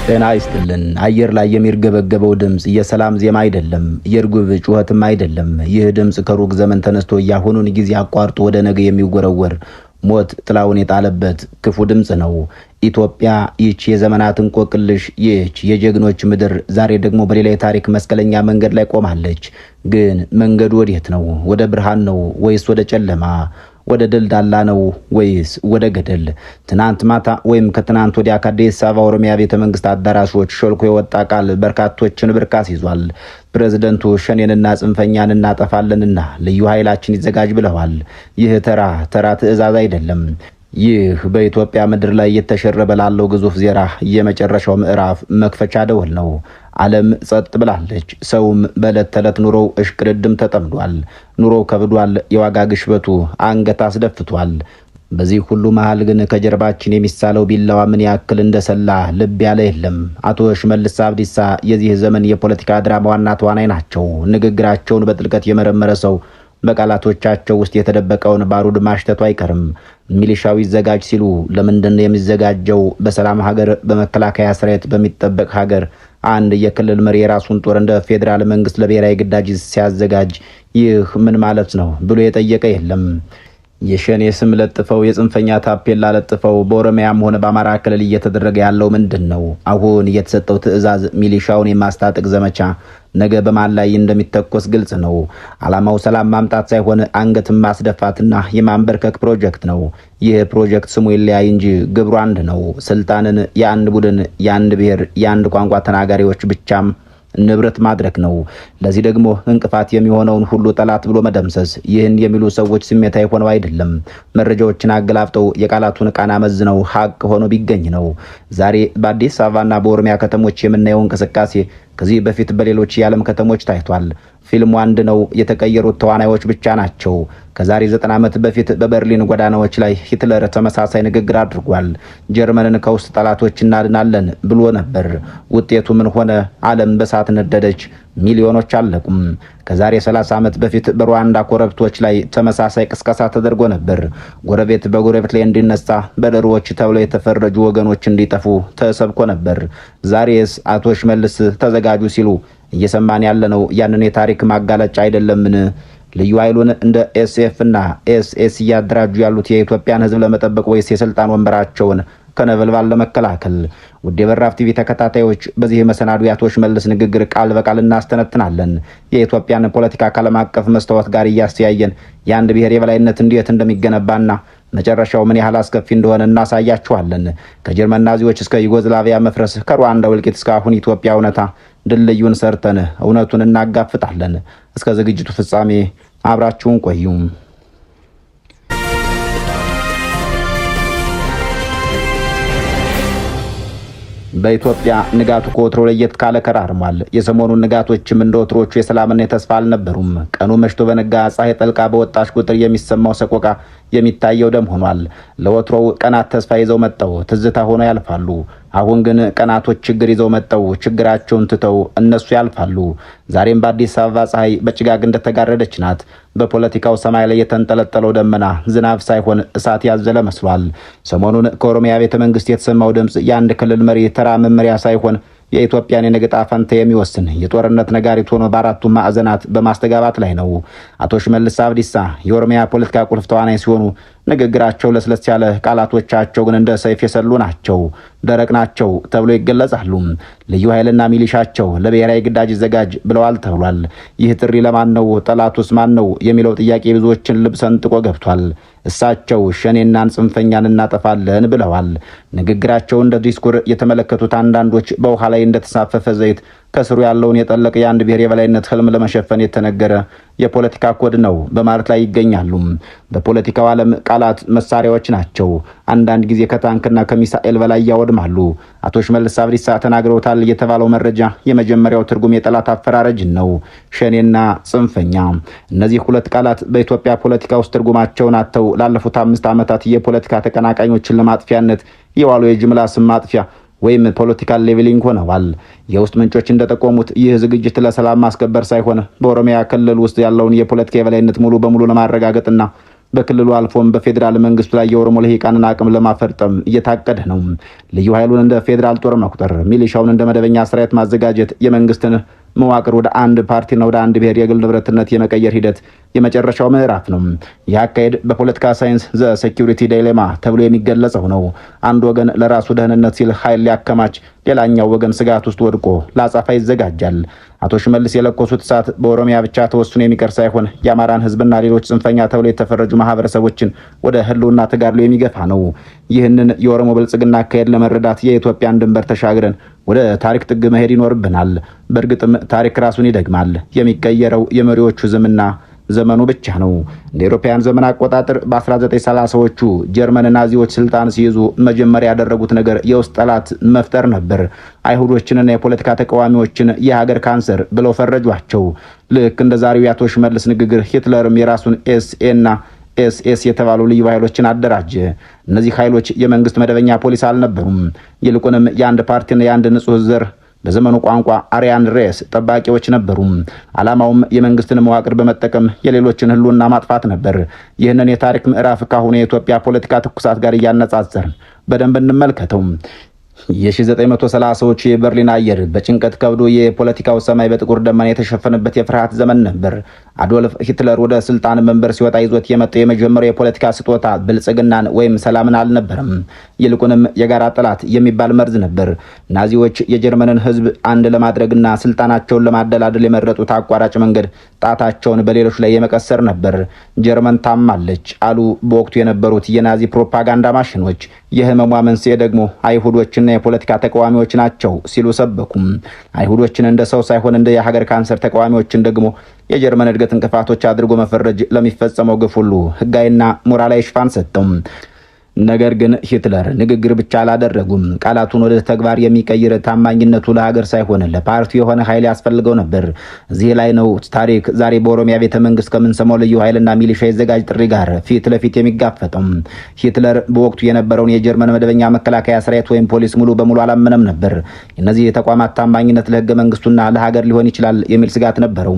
ጤና ይስጥልን። አየር ላይ የሚርገበገበው ድምፅ የሰላም ዜማ አይደለም፣ የእርግብ ጩኸትም አይደለም። ይህ ድምፅ ከሩቅ ዘመን ተነስቶ ያሁኑን ጊዜ አቋርጦ ወደ ነገ የሚወረወር ሞት ጥላውን የጣለበት ክፉ ድምፅ ነው። ኢትዮጵያ ይህች የዘመናት እንቆቅልሽ፣ ይህች የጀግኖች ምድር ዛሬ ደግሞ በሌላ የታሪክ መስቀለኛ መንገድ ላይ ቆማለች። ግን መንገዱ ወዴት ነው? ወደ ብርሃን ነው ወይስ ወደ ጨለማ? ወደ ደልዳላ ነው ወይስ ወደ ገደል? ትናንት ማታ ወይም ከትናንት ወዲያ ከአዲስ አበባ ኦሮሚያ ቤተ መንግስት አዳራሾች ሾልኮ የወጣ ቃል በርካቶችን ብርካስ ይዟል። ፕሬዝደንቱ ሸኔንና ጽንፈኛን እናጠፋለንና ልዩ ኃይላችን ይዘጋጅ ብለዋል። ይህ ተራ ተራ ትዕዛዝ አይደለም። ይህ በኢትዮጵያ ምድር ላይ እየተሸረበ ላለው ግዙፍ ዜራ የመጨረሻው ምዕራፍ መክፈቻ ደወል ነው። ዓለም ጸጥ ብላለች። ሰውም በዕለት ተዕለት ኑሮው እሽቅድድም ተጠምዷል። ኑሮው ከብዷል። የዋጋ ግሽበቱ አንገት አስደፍቷል። በዚህ ሁሉ መሃል ግን ከጀርባችን የሚሳለው ቢላዋ ምን ያክል እንደሰላ ልብ ያለ የለም። አቶ ሽመልስ አብዲሳ የዚህ ዘመን የፖለቲካ ድራማ ዋና ተዋናይ ናቸው። ንግግራቸውን በጥልቀት የመረመረ ሰው በቃላቶቻቸው ውስጥ የተደበቀውን ባሩድ ማሽተቱ አይቀርም። ሚሊሻው ይዘጋጅ ሲሉ ለምንድን ነው የሚዘጋጀው? በሰላም ሀገር፣ በመከላከያ ሰራዊት በሚጠበቅ ሀገር አንድ የክልል መሪ የራሱን ጦር እንደ ፌዴራል መንግስት ለብሔራዊ ግዳጅ ሲያዘጋጅ ይህ ምን ማለት ነው ብሎ የጠየቀ የለም። የሸኔ ስም ለጥፈው የጽንፈኛ ታፔላ ለጥፈው በኦሮሚያም ሆነ በአማራ ክልል እየተደረገ ያለው ምንድን ነው? አሁን የተሰጠው ትዕዛዝ ሚሊሻውን የማስታጠቅ ዘመቻ ነገ በማን ላይ እንደሚተኮስ ግልጽ ነው። ዓላማው ሰላም ማምጣት ሳይሆን አንገትን ማስደፋትና የማንበርከክ ፕሮጀክት ነው። ይህ ፕሮጀክት ስሙ ይለያይ እንጂ ግብሩ አንድ ነው። ስልጣንን የአንድ ቡድን፣ የአንድ ብሔር፣ የአንድ ቋንቋ ተናጋሪዎች ብቻም ንብረት ማድረግ ነው። ለዚህ ደግሞ እንቅፋት የሚሆነውን ሁሉ ጠላት ብሎ መደምሰስ። ይህን የሚሉ ሰዎች ስሜታዊ ሆነው አይደለም፣ መረጃዎችን አገላብጠው የቃላቱን ቃና መዝነው ሀቅ ሆኖ ቢገኝ ነው። ዛሬ በአዲስ አበባና በኦሮሚያ ከተሞች የምናየው እንቅስቃሴ ከዚህ በፊት በሌሎች የዓለም ከተሞች ታይቷል። ፊልሙ አንድ ነው። የተቀየሩት ተዋናዮች ብቻ ናቸው። ከዛሬ 90 ዓመት በፊት በበርሊን ጎዳናዎች ላይ ሂትለር ተመሳሳይ ንግግር አድርጓል። ጀርመንን ከውስጥ ጠላቶች እናድናለን ብሎ ነበር። ውጤቱ ምን ሆነ? ዓለም በሳት ነደደች። ሚሊዮኖች አለቁም። ከዛሬ 30 ዓመት በፊት በሩዋንዳ ኮረብቶች ላይ ተመሳሳይ ቅስቀሳ ተደርጎ ነበር። ጎረቤት በጎረቤት ላይ እንዲነሳ፣ በደሮዎች ተብለው የተፈረጁ ወገኖች እንዲጠፉ ተሰብኮ ነበር። ዛሬስ አቶ ሽመልስ ተዘጋጁ ሲሉ እየሰማን ያለነው ያንን የታሪክ ማጋለጫ አይደለምን? ልዩ ኃይሉን እንደ SF እና SS እያደራጁ ያሉት የኢትዮጵያን ሕዝብ ለመጠበቅ ወይስ የስልጣን ወንበራቸውን ከነበልባል ለመከላከል? ውድ የበራፍ ቲቪ ተከታታዮች፣ በዚህ መሰናዶ የአቶ ሽመልስ ንግግር ቃል በቃል እናስተነትናለን። የኢትዮጵያን ፖለቲካ ከዓለም አቀፍ መስታወት ጋር እያስተያየን የአንድ ብሔር የበላይነት እንዴት እንደሚገነባና መጨረሻው ምን ያህል አስከፊ እንደሆነ እናሳያችኋለን። ከጀርመን ናዚዎች እስከ ዩጎዝላቪያ መፍረስ፣ ከሩዋንዳ እልቂት እስከ አሁን ኢትዮጵያ እውነታ ድልድዩን ሰርተን እውነቱን እናጋፍጣለን። እስከ ዝግጅቱ ፍጻሜ አብራችሁን ቆዩ። በኢትዮጵያ ንጋቱ ከወትሮ ለየት ካለ ከራርሟል። የሰሞኑን ንጋቶችም እንደ ወትሮቹ የሰላምና የተስፋ አልነበሩም። ቀኑ መሽቶ በነጋ ፀሐይ ጠልቃ በወጣች ቁጥር የሚሰማው ሰቆቃ የሚታየው ደም ሆኗል። ለወትሮው ቀናት ተስፋ ይዘው መጠው ትዝታ ሆኖ ያልፋሉ። አሁን ግን ቀናቶች ችግር ይዘው መጠው ችግራቸውን ትተው እነሱ ያልፋሉ። ዛሬም በአዲስ አበባ ፀሐይ በጭጋግ እንደተጋረደች ናት። በፖለቲካው ሰማይ ላይ የተንጠለጠለው ደመና ዝናብ ሳይሆን እሳት ያዘለ መስሏል። ሰሞኑን ከኦሮሚያ ቤተ መንግስት የተሰማው ድምፅ የአንድ ክልል መሪ ተራ መመሪያ ሳይሆን የኢትዮጵያን የነገ ዕጣ ፈንታ የሚወስን የጦርነት ነጋሪት ሆኖ በአራቱ ማዕዘናት በማስተጋባት ላይ ነው። አቶ ሽመልስ አብዲሳ የኦሮሚያ ፖለቲካ ቁልፍ ተዋናይ ሲሆኑ ንግግራቸው ለስለስ ያለ፣ ቃላቶቻቸው ግን እንደ ሰይፍ የሰሉ ናቸው። ደረቅ ናቸው ተብሎ ይገለጻሉ። ልዩ ኃይልና ሚሊሻቸው ለብሔራዊ ግዳጅ ይዘጋጅ ብለዋል ተብሏል። ይህ ጥሪ ለማን ነው? ጠላቱስ ማን ነው? የሚለው ጥያቄ ብዙዎችን ልብ ሰንጥቆ ገብቷል። እሳቸው ሸኔናን ጽንፈኛን እናጠፋለን ብለዋል። ንግግራቸው እንደ ዲስኩር የተመለከቱት አንዳንዶች በውሃ ላይ እንደተንሳፈፈ ዘይት ከስሩ ያለውን የጠለቀ የአንድ ብሔር የበላይነት ህልም ለመሸፈን የተነገረ የፖለቲካ ኮድ ነው በማለት ላይ ይገኛሉ። በፖለቲካው ዓለም ቃላት መሳሪያዎች ናቸው። አንዳንድ ጊዜ ከታንክና ከሚሳኤል በላይ ያወድማሉ። አቶ ሽመልስ አብዲሳ ተናግረውታል የተባለው መረጃ የመጀመሪያው ትርጉም የጠላት አፈራረጅን ነው። ሸኔና ጽንፈኛ፣ እነዚህ ሁለት ቃላት በኢትዮጵያ ፖለቲካ ውስጥ ትርጉማቸውን አጥተው ላለፉት 5 ዓመታት የፖለቲካ ተቀናቃኞችን ለማጥፊያነት የዋሉ የጅምላ ስም ማጥፊያ ወይም political labeling ሆነዋል። የውስጥ ምንጮች እንደጠቆሙት ይህ ዝግጅት ለሰላም ማስከበር ሳይሆን በኦሮሚያ ክልል ውስጥ ያለውን የፖለቲካ የበላይነት ሙሉ በሙሉ ለማረጋገጥና በክልሉ አልፎም በፌዴራል መንግስቱ ላይ የኦሮሞ ልሂቃንን አቅም ለማፈርጠም እየታቀደ ነው። ልዩ ኃይሉን እንደ ፌዴራል ጦር መቁጠር፣ ሚሊሻውን እንደ መደበኛ ሰራዊት ማዘጋጀት፣ የመንግስትን መዋቅር ወደ አንድ ፓርቲና ወደ አንድ ብሔር የግል ንብረትነት የመቀየር ሂደት የመጨረሻው ምዕራፍ ነው። ይህ አካሄድ በፖለቲካ ሳይንስ the security dilemma ተብሎ የሚገለጸው ነው። አንድ ወገን ለራሱ ደህንነት ሲል ኃይል ሊያከማች፣ ሌላኛው ወገን ስጋት ውስጥ ወድቆ ለአጸፋ ይዘጋጃል። አቶ ሽመልስ የለኮሱት እሳት በኦሮሚያ ብቻ ተወስኖ የሚቀር ሳይሆን የአማራን ሕዝብና ሌሎች ጽንፈኛ ተብሎ የተፈረጁ ማህበረሰቦችን ወደ ህልውና ተጋድሎ የሚገፋ ነው። ይህንን የኦሮሞ ብልጽግና አካሄድ ለመረዳት የኢትዮጵያን ድንበር ተሻግረን ወደ ታሪክ ጥግ መሄድ ይኖርብናል። በእርግጥም ታሪክ ራሱን ይደግማል። የሚቀየረው የመሪዎቹ ስምና ዘመኑ ብቻ ነው። እንደ አውሮፓውያን ዘመን አቆጣጠር በ1930ዎቹ ጀርመን ናዚዎች ስልጣን ሲይዙ መጀመሪያ ያደረጉት ነገር የውስጥ ጠላት መፍጠር ነበር። አይሁዶችንና የፖለቲካ ተቃዋሚዎችን የሀገር ካንሰር ብለው ፈረጇቸው። ልክ እንደ ዛሬው የአቶ ሽመልስ ንግግር ሂትለርም የራሱን ኤስኤ እና ኤስኤስ የተባሉ ልዩ ኃይሎችን አደራጀ። እነዚህ ኃይሎች የመንግስት መደበኛ ፖሊስ አልነበሩም። ይልቁንም የአንድ ፓርቲና የአንድ ንጹህ ዘር፣ በዘመኑ ቋንቋ Aryan race ጠባቂዎች ነበሩ። ዓላማውም የመንግስትን መዋቅር በመጠቀም የሌሎችን ህልውና ማጥፋት ነበር። ይህንን የታሪክ ምዕራፍ ካሁኑ የኢትዮጵያ ፖለቲካ ትኩሳት ጋር እያነጻጸርን በደንብ እንመልከተው። የ1930ዎቹ የበርሊን አየር በጭንቀት ከብዶ የፖለቲካው ሰማይ በጥቁር ደመና የተሸፈነበት የፍርሃት ዘመን ነበር። አዶልፍ ሂትለር ወደ ስልጣን መንበር ሲወጣ ይዞት የመጣው የመጀመሪያው የፖለቲካ ስጦታ ብልጽግናን ወይም ሰላምን አልነበረም። ይልቁንም የጋራ ጠላት የሚባል መርዝ ነበር። ናዚዎች የጀርመንን ሕዝብ አንድ ለማድረግና ስልጣናቸውን ለማደላደል የመረጡት አቋራጭ መንገድ ጣታቸውን በሌሎች ላይ የመቀሰር ነበር። "ጀርመን ታማለች" አሉ በወቅቱ የነበሩት የናዚ ፕሮፓጋንዳ ማሽኖች። "የህመሟ መንስኤ ደግሞ አይሁዶችና የፖለቲካ ተቃዋሚዎች ናቸው" ሲሉ ሰበኩም። አይሁዶችን እንደ ሰው ሳይሆን እንደ የሀገር ካንሰር፣ ተቃዋሚዎችን ደግሞ የጀርመን እድገት እንቅፋቶች አድርጎ መፈረጅ ለሚፈጸመው ግፍ ሁሉ ህጋዊና ሞራላዊ ሽፋን ሰጠው። ነገር ግን ሂትለር ንግግር ብቻ አላደረጉም። ቃላቱን ወደ ተግባር የሚቀይር፣ ታማኝነቱ ለሀገር ሳይሆን ለፓርቲው የሆነ ኃይል ያስፈልገው ነበር። እዚህ ላይ ነው ታሪክ ዛሬ በኦሮሚያ ቤተ መንግስት ከምንሰማው ልዩ ኃይልና ሚሊሻ ይዘጋጅ ጥሪ ጋር ፊት ለፊት የሚጋፈጠው። ሂትለር በወቅቱ የነበረውን የጀርመን መደበኛ መከላከያ ሰራዊት ወይም ፖሊስ ሙሉ በሙሉ አላመነም ነበር። የእነዚህ ተቋማት ታማኝነት ለህገ መንግስቱና ለሀገር ሊሆን ይችላል የሚል ስጋት ነበረው።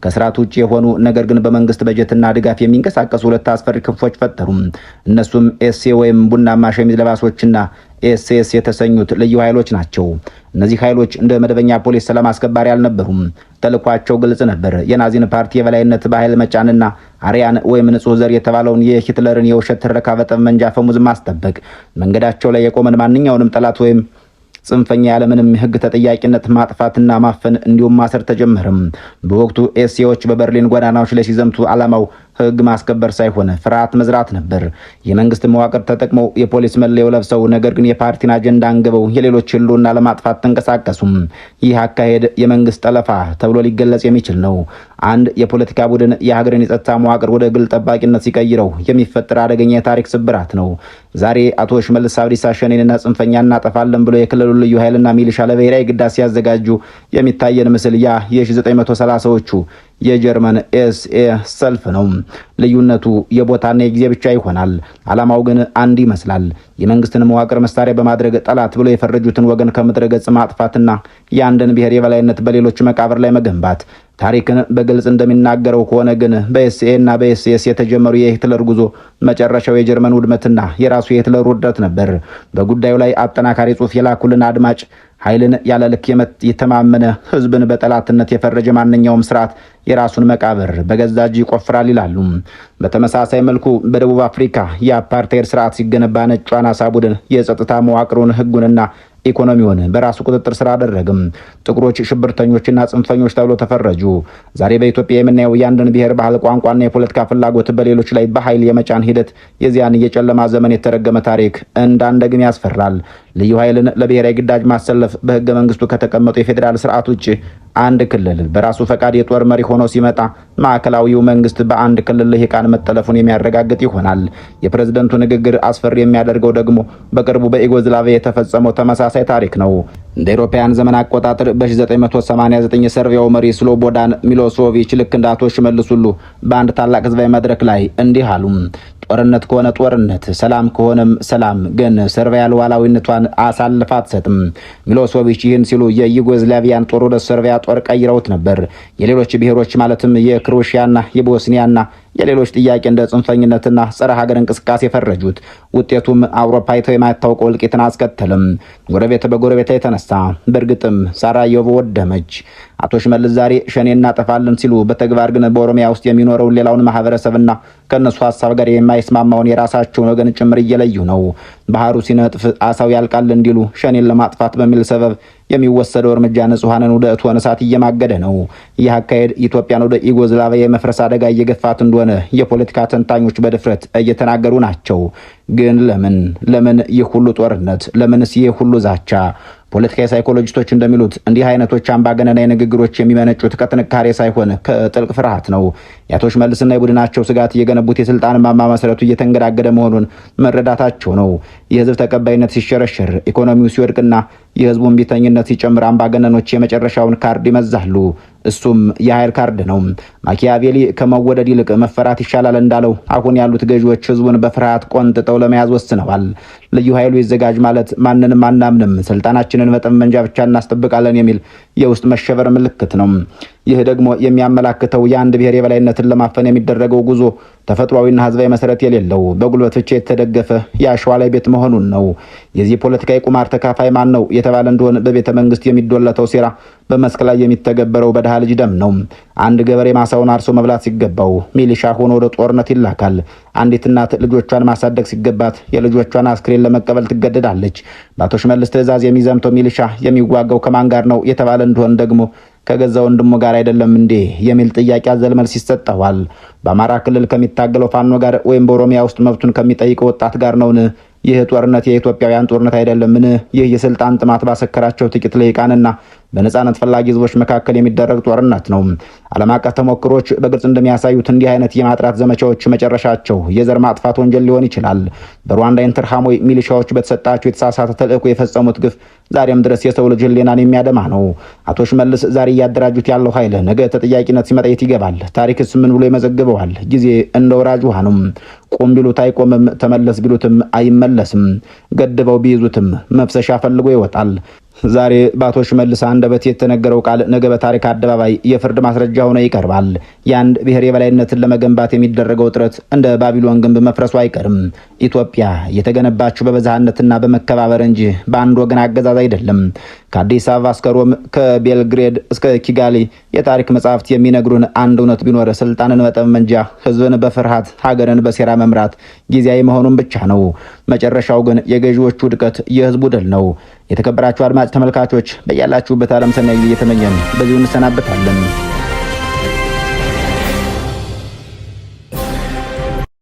ከስርዓት ውጭ የሆኑ ነገር ግን በመንግስት በጀትና ድጋፍ የሚንቀሳቀሱ ሁለት አስፈሪ ክንፎች ፈጠሩ። እነሱም ኤስኤ ወይም ቡናማ ሸሚዝ ለባሾችና ኤስኤስ የተሰኙት ልዩ ኃይሎች ናቸው። እነዚህ ኃይሎች እንደ መደበኛ ፖሊስ ሰላም አስከባሪ አልነበሩም። ተልዕኳቸው ግልጽ ነበር። የናዚን ፓርቲ የበላይነት በኃይል መጫንና አርያን ወይም ንጹህ ዘር የተባለውን የሂትለርን የውሸት ትረካ በጠመንጃ አፈሙዝ ማስጠበቅ፣ መንገዳቸው ላይ የቆመን ማንኛውንም ጠላት ወይም ጽንፈኛ ያለምንም ሕግ ተጠያቂነት ማጥፋትና ማፈን እንዲሁም ማሰር ተጀመረም። በወቅቱ ኤስኤዎች በበርሊን ጎዳናዎች ላይ ሲዘምቱ ዓላማው ሕግ ማስከበር ሳይሆን ፍርሃት መዝራት ነበር። የመንግስት መዋቅር ተጠቅመው፣ የፖሊስ መለዮ ለብሰው፣ ነገር ግን የፓርቲን አጀንዳ አንግበው የሌሎች ህልውና ለማጥፋት ተንቀሳቀሱም። ይህ አካሄድ የመንግስት ጠለፋ ተብሎ ሊገለጽ የሚችል ነው። አንድ የፖለቲካ ቡድን የሀገርን የጸጥታ መዋቅር ወደ ግል ጠባቂነት ሲቀይረው የሚፈጠር አደገኛ የታሪክ ስብራት ነው። ዛሬ አቶ ሽመልስ አብዲሳ ሸኔንና ጽንፈኛ እናጠፋለን ብሎ የክልሉ ልዩ ኃይልና ሚሊሻ ለብሔራዊ ግዳጅ ሲያዘጋጁ የሚታየን ምስል ያ የ1930ዎቹ የጀርመን ኤስኤ ሰልፍ ነው። ልዩነቱ የቦታና የጊዜ ብቻ ይሆናል። ዓላማው ግን አንድ ይመስላል። የመንግስትን መዋቅር መሳሪያ በማድረግ ጠላት ብሎ የፈረጁትን ወገን ከምድረ ገጽ ማጥፋትና የአንድን ብሔር የበላይነት በሌሎች መቃብር ላይ መገንባት። ታሪክን በግልጽ እንደሚናገረው ከሆነ ግን በኤስኤ እና በኤስኤስ የተጀመሩ የሂትለር ጉዞ መጨረሻው የጀርመን ውድመትና የራሱ የሂትለር ውርደት ነበር። በጉዳዩ ላይ አጠናካሪ ጽሑፍ የላኩልን አድማጭ "ኃይልን ያለ ልክ የተማመነ፣ ህዝብን በጠላትነት የፈረጀ ማንኛውም ስርዓት የራሱን መቃብር በገዛ እጁ ይቆፍራል" ይላሉ። በተመሳሳይ መልኩ በደቡብ አፍሪካ የአፓርታይድ ስርዓት ሲገነባ ነጩ አናሳ ቡድን የጸጥታ መዋቅሩን፣ ህጉንና ኢኮኖሚውን በራሱ ቁጥጥር ስር አደረግም። ጥቁሮች ሽብርተኞችና ጽንፈኞች ተብሎ ተፈረጁ። ዛሬ በኢትዮጵያ የምናየው የአንድን ብሔር ባህል፣ ቋንቋና የፖለቲካ ፍላጎት በሌሎች ላይ በኃይል የመጫን ሂደት የዚያን የጨለማ ዘመን የተረገመ ታሪክ እንዳንደግም ያስፈራል። ልዩ ኃይልን ለብሔራዊ ግዳጅ ማሰለፍ በህገ መንግስቱ ከተቀመጡ የፌዴራል ስርዓት ውጭ አንድ ክልል በራሱ ፈቃድ የጦር መሪ ሆኖ ሲመጣ ማዕከላዊው መንግስት በአንድ ክልል ልሂቃን መጠለፉን የሚያረጋግጥ ይሆናል። የፕሬዝደንቱ ንግግር አስፈሪ የሚያደርገው ደግሞ በቅርቡ በዩጎዝላቪያ የተፈጸመው ተመሳሳይ ታሪክ ነው። እንደ አውሮፓውያን ዘመን አቆጣጠር በ1989 የሰርቢያው መሪ ስሎቦዳን ሚሎሶቪች ልክ እንደ አቶ ሽመልስ ሁሉ በአንድ ታላቅ ህዝባዊ መድረክ ላይ እንዲህ አሉ። ጦርነት ከሆነ ጦርነት፣ ሰላም ከሆነም ሰላም፣ ግን ሰርቢያ ሉዓላዊነቷን አሳልፋ አትሰጥም። ሚሎሶቪች ይህን ሲሉ የዩጎዝላቪያን ጦር ወደ ሰርቢያ ጦር ቀይረውት ነበር። የሌሎች ብሔሮች ማለትም የክሮኤሽያና የቦስኒያና የሌሎች ጥያቄ እንደ ጽንፈኝነትና ጸረ ሀገር እንቅስቃሴ ፈረጁት። ውጤቱም አውሮፓ አይተው የማይታወቀው እልቂትን አስከተልም። ጎረቤት በጎረቤት ላይ ተነሳ። በእርግጥም ሳራየቮ ወደመች። አቶ ሽመልስ ዛሬ ሸኔ እናጠፋለን ሲሉ በተግባር ግን በኦሮሚያ ውስጥ የሚኖረውን ሌላውን ማህበረሰብና ከእነሱ ሀሳብ ጋር የማይስማማውን የራሳቸውን ወገን ጭምር እየለዩ ነው። ባህሩ ሲነጥፍ አሳው ያልቃል እንዲሉ ሸኔን ለማጥፋት በሚል ሰበብ የሚወሰደው እርምጃ ንጹሐንን ወደ እቶነ እሳት እየማገደ ነው። ይህ አካሄድ ኢትዮጵያን ወደ ዩጎዝላቪያ የመፍረስ አደጋ እየገፋት እንደሆነ የፖለቲካ ተንታኞች በድፍረት እየተናገሩ ናቸው። ግን ለምን ለምን ይህ ሁሉ ጦርነት? ለምንስ ይህ ሁሉ ዛቻ? ፖለቲካዊ ሳይኮሎጂስቶች እንደሚሉት እንዲህ አይነቶች አምባገነናዊ ንግግሮች የሚመነጩት ከጥንካሬ ሳይሆን ከጥልቅ ፍርሃት ነው። የአቶ ሽመልስና የቡድናቸው ስጋት እየገነቡት የስልጣን ማማ መሰረቱ እየተንገዳገደ መሆኑን መረዳታቸው ነው። የህዝብ ተቀባይነት ሲሸረሸር፣ ኢኮኖሚው ሲወድቅና የህዝቡ እምቢተኝነት ሲጨምር አምባገነኖች የመጨረሻውን ካርድ ይመዛሉ። እሱም የኃይል ካርድ ነው። ማኪያቬሊ ከመወደድ ይልቅ መፈራት ይሻላል እንዳለው አሁን ያሉት ገዢዎች ህዝቡን በፍርሃት ቆንጥጠው ለመያዝ ወስነዋል። ልዩ ኃይሉ ይዘጋጅ ማለት ማንንም አናምንም፣ ስልጣናችንን በጠመንጃ ብቻ እናስጠብቃለን የሚል የውስጥ መሸበር ምልክት ነው። ይህ ደግሞ የሚያመላክተው የአንድ ብሔር የበላይነትን ለማፈን የሚደረገው ጉዞ ተፈጥሯዊና ህዝባዊ መሰረት የሌለው በጉልበት ብቻ የተደገፈ የአሸዋ ላይ ቤት መሆኑን ነው። የዚህ ፖለቲካዊ ቁማር ተካፋይ ማን ነው የተባለ እንደሆነ በቤተ መንግስት የሚዶለተው ሴራ በመስክ ላይ የሚተገበረው በድሃ ልጅ ደም ነው። አንድ ገበሬ ማሳውን አርሶ መብላት ሲገባው ሚሊሻ ሆኖ ወደ ጦርነት ይላካል። አንዲት እናት ልጆቿን ማሳደግ ሲገባት የልጆቿን አስክሬን ለመቀበል ትገደዳለች። በአቶ ሽመልስ ትዕዛዝ የሚዘምተው ሚሊሻ የሚዋጋው ከማን ጋር ነው የተባለ እንደሆን ደግሞ ከገዛ ወንድሙ ጋር አይደለም እንዴ የሚል ጥያቄ አዘል መልስ ይሰጠዋል። በአማራ ክልል ከሚታገለው ፋኖ ጋር ወይም በኦሮሚያ ውስጥ መብቱን ከሚጠይቀው ወጣት ጋር ነውን? ይህ ጦርነት የኢትዮጵያውያን ጦርነት አይደለምን? ይህ የስልጣን ጥማት ባሰከራቸው ጥቂት ልሂቃንና በነጻነት ፈላጊ ህዝቦች መካከል የሚደረግ ጦርነት ነው። ዓለም አቀፍ ተሞክሮች በግልጽ እንደሚያሳዩት እንዲህ አይነት የማጥራት ዘመቻዎች መጨረሻቸው የዘር ማጥፋት ወንጀል ሊሆን ይችላል። በሩዋንዳ ኢንተርሃሞይ ሚሊሻዎች በተሰጣቸው የተሳሳተ ተልዕኮ የፈጸሙት ግፍ ዛሬም ድረስ የሰው ልጅ ህሊናን የሚያደማ ነው። አቶ ሽመልስ ዛሬ እያደራጁት ያለው ኃይል ነገ ተጠያቂነት ሲመጣ የት ይገባል? ታሪክስ ምን ብሎ ይመዘግበዋል? ጊዜ እንደ ወራጅ ውሃ ነው። ቁም ቢሉት አይቆምም፣ ተመለስ ቢሉትም አይመለስም። ገድበው ቢይዙትም መፍሰሻ ፈልጎ ይወጣል። ዛሬ በአቶ ሽመልስ አንደበት የተነገረው ቃል ነገ በታሪክ አደባባይ የፍርድ ማስረጃ ሆኖ ይቀርባል። የአንድ ብሔር የበላይነትን ለመገንባት የሚደረገው ጥረት እንደ ባቢሎን ግንብ መፍረሱ አይቀርም። ኢትዮጵያ የተገነባችው በብዝሃነትና በመከባበር እንጂ በአንድ ወገን አገዛዝ አይደለም። ከአዲስ አበባ እስከ ሮም፣ ከቤልግሬድ እስከ ኪጋሊ የታሪክ መጽሐፍት የሚነግሩን አንድ እውነት ቢኖር ስልጣንን በጠመንጃ ህዝብን በፍርሃት ሀገርን በሴራ መምራት ጊዜያዊ መሆኑን ብቻ ነው። መጨረሻው ግን የገዢዎቹ ውድቀት፣ የህዝቡ ድል ነው። የተከበራችሁ አድማጭ ተመልካቾች በያላችሁበት ዓለም ሰናይ ጊዜ እየተመኘን በዚሁ እንሰናበታለን።